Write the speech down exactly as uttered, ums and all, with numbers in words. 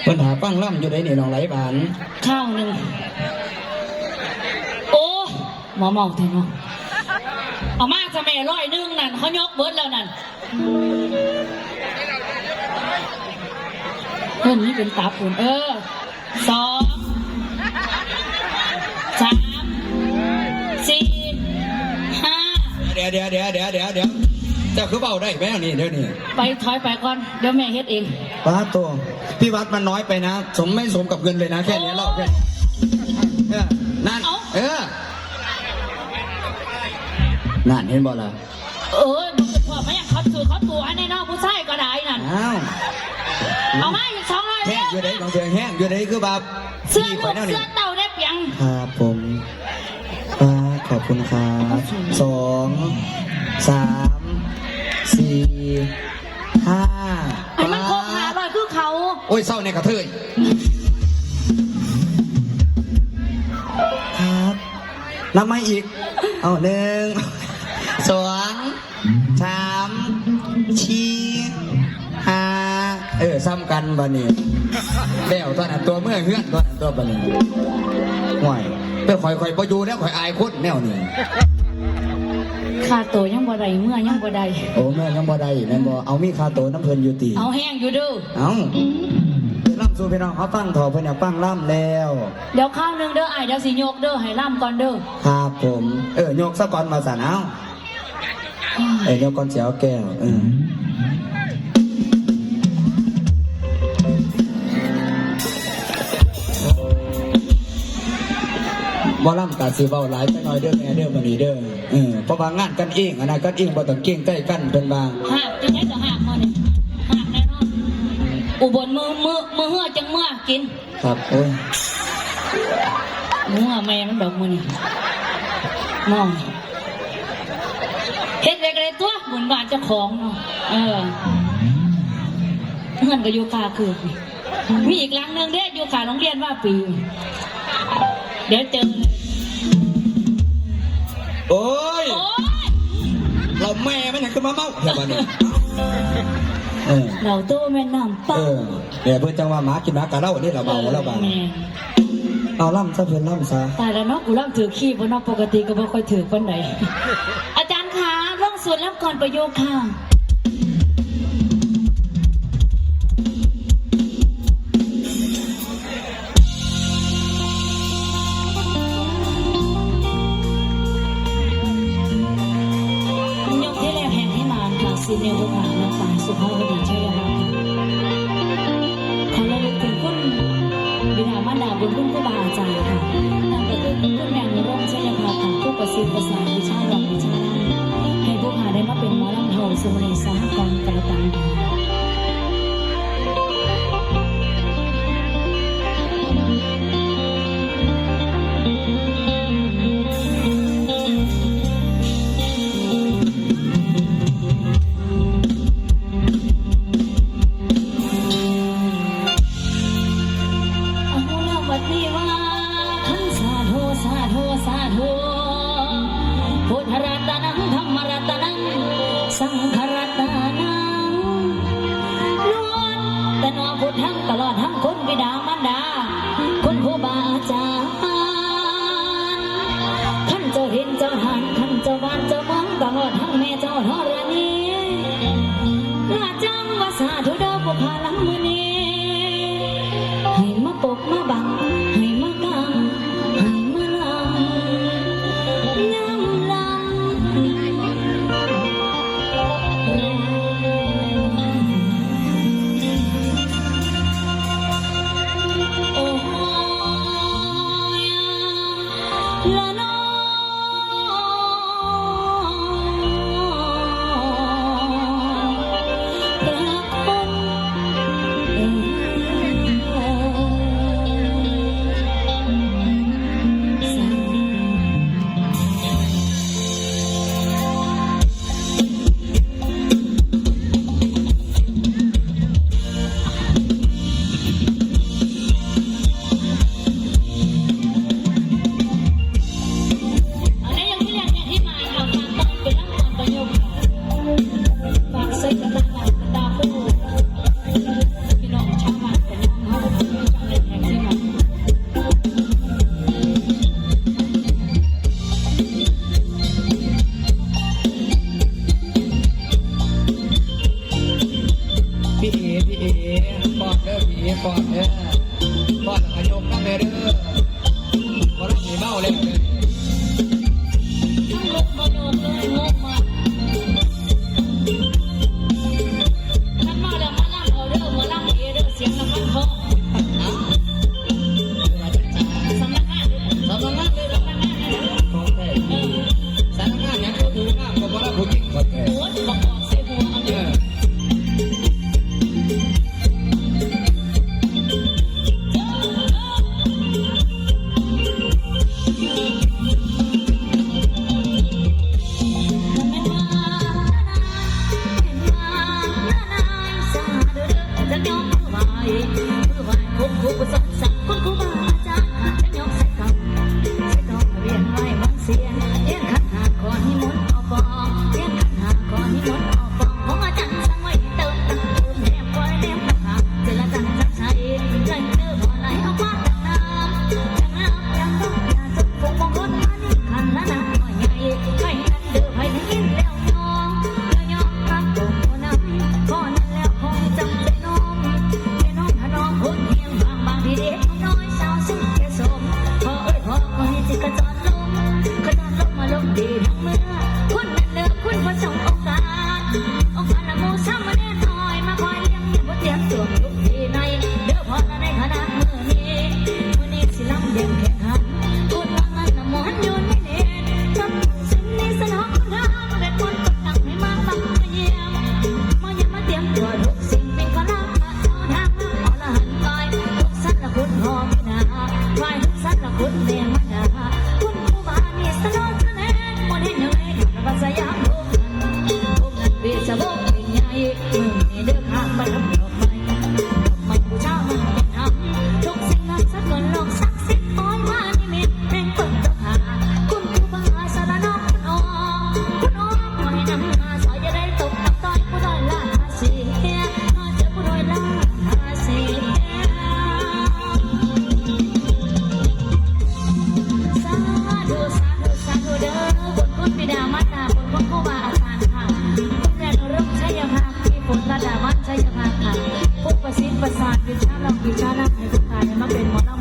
เพิ่นหาฟังลำอยู่ไดนี่ น้องไหลหวาน ข้าวหนึ่ง โอ้ หมอเมาแท้เนาะ เอามาซะแม่ ร้อยหนึ่งนั่น เขายกเบิดแล้วนั่น เพิ่นนี่เป็นตาปูน เออ สอง สาม สี่ ห้า เดี๋ยวเดี๋ยวเดี๋ยวเดี๋ยวเดี๋ยวเดี๋ยว เจ้าคือเว้าได้แม่นี่ เดี๋ยวนี้ ไป ถอยไปก่อน เดี๋ยวแม่เฮ็ดเอง ป้าโต พี่วัดมันน้อยไปนะ สม ไม่สมกับเงินเลยนะ แค่นี้เล่าแค่นี้ เออ นั่น เอ้า เออ นั่น เห็นบ่ล่ะ เอ้ย มันคือพ่อแม่เขาถือเขาตัวให้ในนอกผู้ชายก็ได้นั่น อ้าว เอามาอีก สองร้อย แห้งอยู่ได ของเธอแห้งอยู่ได คือแบบ เสื้อ พี่ข่อยแนวนี้ เสื้อเต่าได้เปียง ครับผม ป้า ขอบคุณครับ สอง สาม สี่ ห้า ไอ้มันครบห้าร้อยคือเขา โอ้ย เศร้าในกระเทย ครับ นับมาอีก เอา หนึ่ง สอง สาม สี่ ห้า เออ ซ้ำกันบัดนี้ แล้วตอนนั้นตัวเมือเฮือนตอนนั้นตัวบัดนี้ ห่วย ไปข่อยข่อยบ่อยู่แล้ว ข่อยอายคนแนวนี้ ค่าโตยังบ่ได้ เมือยังบ่ได้ โอ้ เมือยังบ่ได้ แม่นบ่ เอามีค่าโตนำเพิ่นอยู่ติ เอาแห้งอยู่เด้อ เอ้า ไปลำสู่พี่น้องเขาฟังเถาะ เพิ่นอยากฟังลำแล้ว เดี๋ยวคราวหนึ่งเด้ออ้าย เดี๋ยวสิยกเด้อ ให้ลำก่อนเด้อ ครับผม เออ ยกซะก่อนว่าซั่น เอ้า เอ้ย เดี๋ยวก่อนสิเอาแก้ว เออ บ่ลำกะสิเว้าหลายจักหน่อยเด้อแม่เด้อ มื้อนี้เด้อ เออ เพราะว่างานกันเองอะนะ กันเองบ่ต้องเกรงใจกัน เพิ่นว่า หากจังได๋ก็หากมื้อนี้ หากแน่นอน อุบลมื้อ มื้อ มื้อเฮือจังเมือกิน ครับ โอ้ย เมือแม่มันดอกมื้อนี้ น้อง เฮ็ดไว้ก็ได้ตัว บุญบ้านเจ้าของเนาะ เออ เฮือนก็อยู่คาคืน มีอีกหลังหนึ่งเด้ อยู่ข้างโรงเรียนว่าปี เดี๋ยวเจอ โอ้ย โอ้ย เราแม่มันยังขึ้นมาเมาแถวบ้านนี้ เออ เราโตแม่น้ำเปล่า เออ เนี่ยเพิ่นจังว่าหมากินหมากะเหล้านี่ เราเมาแล้วบ้าง แม่ เอาล่ำซะเพิ่นล่ำซะ ตายแล้วเนาะ กูล่ำถือขี้บ่เนาะ ปกติก็บ่ค่อยถือปานใด อาจารย์คะ ลงสวดล่ำก่อนประโยคค่ะ ยกที่แรกแห่งที่มานค่ะ สิบ นิ้วภูผา นางฟ้า สุภาพวดี ชัยวัฒน์ค่ะ ขอระลึกถึงคุณบิดามารดาบุญคุณครูบาอาจารย์ค่ะ นั่นก็คือคุณแม่นรงค์ ชัยพัฒน์ค่ะ ผู้ประสิทธิ์ประสาทวิชาร้องวิชาลำ ให้ภูผาได้มาเป็นหมอลำเฒ่าสุมณีสหกรณ์กระตังค่ะ เอาละบัดนี้ว่า คันสาธุ สาธุ สาธุ พุทธรัตนัง ธรรมรัตนัง สังฆรัตนัง ล้วนแต่นอพุทธัง ตลอดทั้งคุณบิดามารดา คุณครูบาอาจารย์ คันเจ้าถิ่นเจ้าฐาน คันเจ้าบ้านเจ้าเมือง ตลอดทั้งแม่เจ้าธรณี ลาจังว่าสาธุเด้อผู้พาลำมื้อนี้ ให้มาปกมาบัง ให้มากาง ให้มาลำ ยำลำ โอ้ย ละนอ พระคุณ ก่อนเด้อ ก่อนแล้วก็ยกมาเลยเด้อ บ่รับให้เมาแล้วเด้อ ทั้งลงบ่ยกเลย งงมาก คันเมาแล้วมาลำเอาเด้อ หมอลำเอเด้อ เสียงลำพังคอ สำนักงานเด้อ สำนักงานเด้อ สำนักงานเด้อ ของแท้ เออ สำนักงานหยังเขาถือน้ำก็บ่รับผู้หญิง ของแท้ โอ้ย บักกอกใส่หัวเอาเด้อ เออ สาธุ สาธุ สาธุเด้อ บุญคุณบิดามารดา บุญคุณครูบาอาจารย์ค่ะ คุณแม่นรงค์ ชัยภาค พี่ฝน ระดาวัน ชัยภาคค่ะ ผู้ประสิทธิ์ประสาท วิชาลองวิชาลำ ให้ทุกท่านได้มาเป็นหมอล